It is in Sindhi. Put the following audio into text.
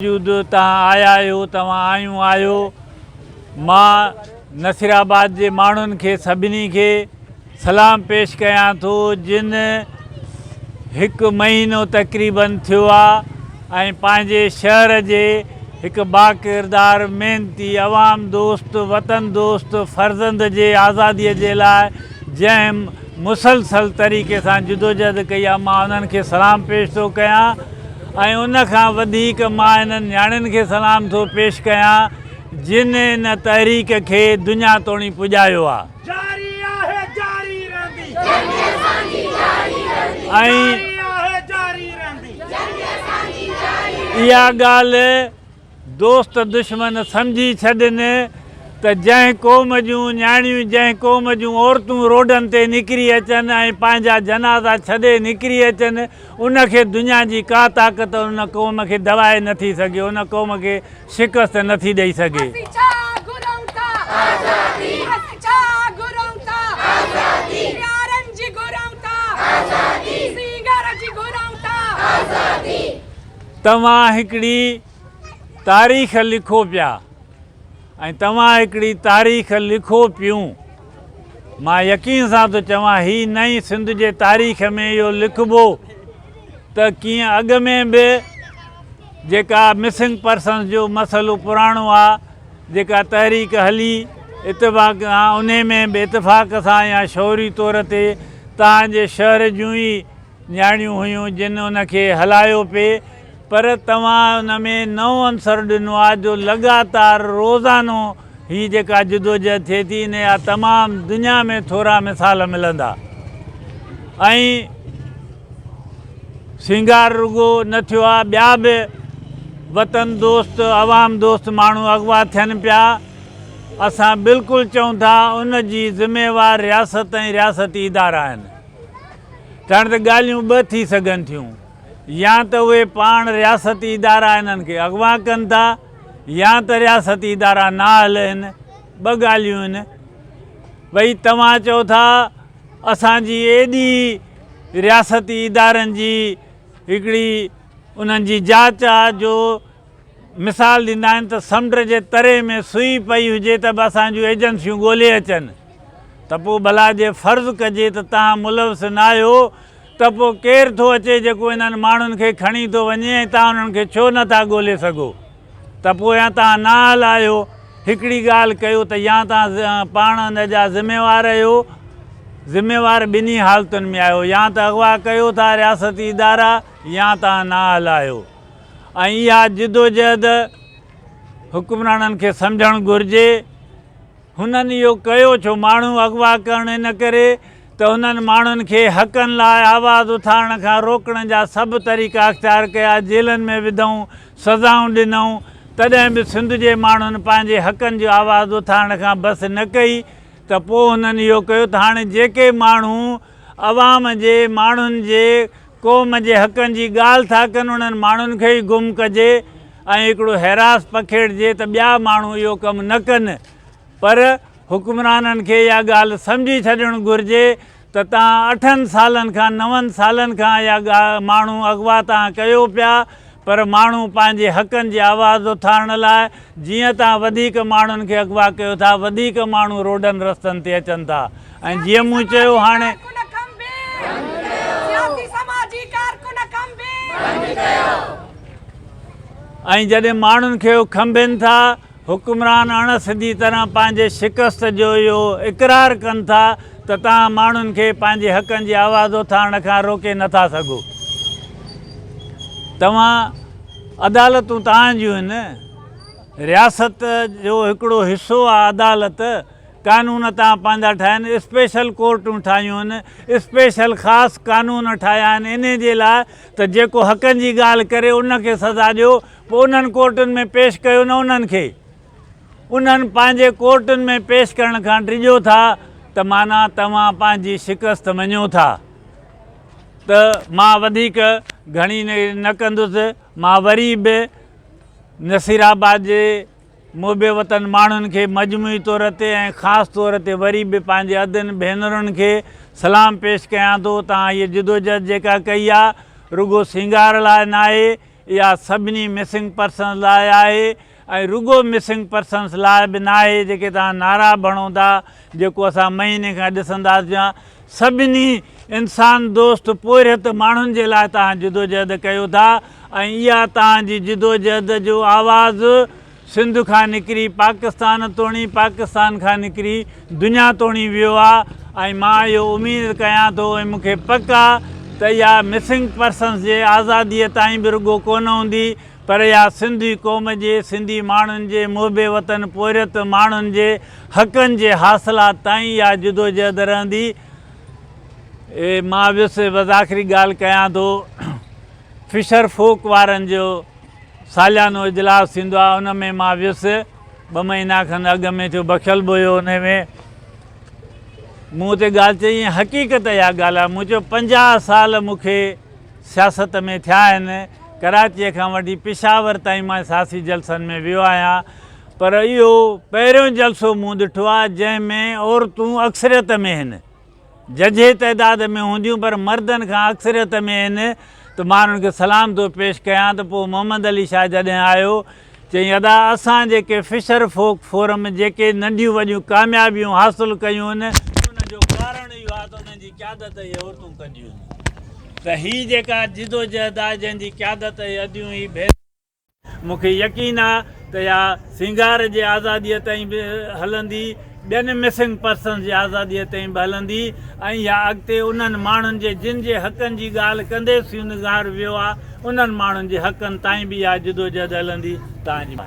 باوجود توهان آيا آهيو، توهان آيون آهيو، مان نصيرآباد جي ماڻهن کي سڀني کي سلام پيش ڪيان ٿو جن هڪ مهينو تقريبن ٿيو آ ۽ پنهنجي شهر جي هڪ باڪردار محنتي عوام دوست وطن دوست فرزند جي آزادي جي لاء جنهن مسلسل طريقي سان جدوجهد ڪئي آ مان انهن کي سلام پيش ٿو ڪيان. ۽ ان کان وڌيڪ مان انهن نياڻين کي سلام ٿو پيش ڪيان جن ان تحريڪ کي دنيا توڻي پڄايو آ. جاري آهي جاري رهندي. جنگ اسان جي جاري رهندي. جاري آهي جاري رهندي. جنگ اسان جي جاري رهندي. اها ڳالهه دوست دشمن سمجهي ڇڏن ته جنهن قوم جون نياڻيون جنهن قوم جون عورتون روڊن تي نڪري اچن ۽ پنهنجا جنازا ڇڏي نڪري اچن ان کي دنيا جي ڪا طاقت ان قوم کي دٻائي نه ٿي سگهي ان قوم کي شڪست نه ٿي ڏئي سگهي. اسين ڇا گهرون ٿا؟ آزادي. اسين ڇا گهرون ٿا؟ آزادي. پيارن جي گهرون ٿا. آزادي. سينگار جي گهرون ٿا. آزادي. توهان هڪڙي تاريخ لکو پيا ۽ توهان هڪڙي تاريخ لکو پيون. مان يقين سان ٿو چوان هي نئين سنڌ جي تاريخ ۾ اهو لکبو ته ڪيئن اڳ ۾ به جيڪا مسنگ پرسنز جو مسئلو پراڻو آ جيڪا تحريڪ هلي اتفاق سان انهي ۾ به اتفاق سان يا شعوري طور تي توهان جي شهر جون ئي نياڻيون هيون جن ان کي هلايو پئي پر توهان ان ۾ نئون عنصر ڏنو آهي جو لڳاتار روزانو هي جيڪا جدوجهد ٿئي ٿي ان جا تمام دنيا ۾ ٿورا مثال ملندا ۽ سينگار رڳو نه ٿيو آهي ٻيا به وطن دوست عوام دوست ماڻهو اغوا ٿين پيا اسان بلڪل چئون ٿا ان جي ذميوار رياست ۽ رياستي ادارا آهن. ڇاڪاڻ ته ڳالهيون ٻه ٿي سگهن ٿيون، يا ته اهي پاڻ رياستي ادارا انهن کي اغوا ڪن ٿا يا ته رياستي ادارا نااهل آهن، ٻه ڳالهيون آهن. ڀئي توهان چئو ٿا اسان جي ايڏي رياستي ادارن جي هڪڙي انهن جي جاچ آ جو مثال ڏيندا آهن ته سمنڊ جي تري ۾ سوئي پئي هجي ته به اسان جون ايجنسيون ڳولي اچن ته پوء ڀلا جي فرض ڪجي ته توهان ملوث ناهيو ته پوء ڪير ٿو اچي جيڪو انهن ماڻهن کي کڻي ٿو وڃي ۽ توهان انهن کي ڇو نه ٿا ڳولي سگهو ته پوء يا توهان نااهل آهيو هڪڙي ڳالهه ڪيو ته يا توهان پاڻ ان جا ذميوار آهيو ذميوار ٻنهي حالتن ۾ آهيو يا ته اغوا ڪيو ٿا رياستي ادارا يا توهان نااهل آهيو. ۽ اها جدوجهد حڪمرانن کي سمجهڻ گهرجي. هنن اهو ڪيو ڇو؟ ماڻهو اغوا ڪرڻ ان ڪري ته هنن ماڻهن کي حقن لاء آواز اٿارڻ کان روڪڻ جا سڀ طريقا اختيار ڪيا، جيلن ۾ وڌائون، سزائون ڏنائون، تڏهن به سنڌ جي ماڻهن پنهنجي حقن جو آواز اٿارڻ کان بس نه ڪئي ته پوء هنن اهو ڪيو ته هاڻي جيڪي ماڻهو عوام جي ماڻهن جي قوم جي حقن جي ڳالهه ٿا ڪن انهن ماڻهن کي ئي گم ڪجي ۽ هڪڙو هراس پکيڙجي ته ٻيا ماڻهو اهو ڪم نه ڪن پر حڪمرانن کي اها ڳالهه سمجهي ڇڏڻ گهرجي ته توهان اٺن سالن کان نون سالن کان اها ماڻهو اغوا توهان ڪيو پيا پر ماڻهو پنهنجي حقن جي آواز اٿارڻ لاء جيئن توهان وڌيڪ ماڻهن کي اغوا ڪيو ٿا وڌيڪ ماڻهو روڊن رستن تي اچن ٿا ۽ جيئن مون چيو هاڻي ۽ جڏهن ماڻهن کي اهو کنڀين ٿا حڪمران اڻ سڌي طرح پنهنجي شڪست جو اهو اقرار ڪن ٿا ته توهان ماڻهن کي پنهنجي حقن جي آواز اٿارڻ کان روڪي نه ٿا سگهو. توهان عدالتون توهان جون آهن، رياست جو هڪڙو حصو آهي عدالت، قانون توهان پنهنجا ٺاهيا آهن، اسپيشل ڪورٽون ٺاهيون آهن، اسپيشل خاص قانون ٺاهيا آهن انهي جي لاء ته جيڪو حقن جي ڳالهه ڪري ان کي سزا ڏيو، پوء انهن ڪورٽن ۾ پيش ڪيو نه انهن کي انهن پنهنجي ڪورٽن ۾ پيش ڪرڻ کان ڊڄو ٿا ته معنيٰ توهان پنهنجي شڪست مڃو ٿا ته مان وڌيڪ گهڻي نه ڪندس مان وري به نصير آباد جي محب وطن ماڻهن کي مجموعي طور تي ۽ خاص طور تي وري به پنهنجي ادن ڀينرن کي سلام پيش ڪيان ٿو توهان هيء جدوجهد جيڪا ڪئي آ رڳو سينگار لاء ناهي. اها سڀني مسنگ پرسنز لاء آهي ۽ رڳو مسنگ پرسنز لاء به ناهي جيڪي توهان نعرا به هڻو ٿا جيڪو اسان مهيني کان ڏسنداسين سڀني انسان دوست پورهيت ماڻهن جي لاء توهان جدوجهد ڪيو ٿا ۽ اها توهان جي جدوجهد جو آواز سنڌ کان نڪري پاڪستان توڻي پاڪستان کان نڪري دنيا توڻي ويو آ ۽ مان اهو اميد ڪيان ٿو ۽ مون کي پڪ آ ته اها مسنگ پرسنز جي آزاديء تائين به رڳو ڪونه هوندي پر اها سنڌي قوم جي سنڌي ماڻهن جي محب وطن پورهيت ماڻهن جي حقن جي حاصلات تائين اها جدوجهد رهندي. مان ويس بس آخري ڳالهه ڪيان ٿو فشر فوڪ وارن جو ساليانو اجلاس ٿيندو آهي ان ۾ مان ويس ٻه مهينا کن اڳ ۾ ٿيو بخشل به هيو ان ۾ مون اتي ڳالهه چئي ۽ حقيقت اها ڳالهه آهي مون چيو 50 سال مون کي سياست ۾ ٿيا آهن ڪراچيء کان وٺي پشاور تائين مان سياسي جلسن ۾ ويو آهيان پر اهو پهريون جلسو مون ڏٺو آهي جنهن ۾ عورتون اڪثريت ۾ هن ججهي تعداد ۾ هونديون پر مردن کان اڪثريت ۾ هن ته مان انهن کي سلام ٿو پيش ڪيان ته پوء محمد علي شاهه جڏهن آيو چيائين ادا اسان جيڪي فشر فوڪ فورم جيڪي ننڍيون وڏيون ڪاميابيون حاصل ڪيون هن ان جو ڪارڻ اهو آهي ته انهن جي قيادت اهي عورتون ڪنديون هن ته هي جيڪا جدوجهد آهي جنهن جي قيادت اهي اديون هي ڀينرون مون کي يقين آ ته اها سينگار جي آزاديء تائين به هلندي، ٻين مسنگ پرسنز جي آزاديء تائين به هلندي ۽ اها اڳتي انهن ماڻهن جي جن جي حقن جي ڳالهه ڪندي سينگار ويو آ، انهن ماڻهن جي حقن تائين به اها جدوجهد هلندي. توهان جي.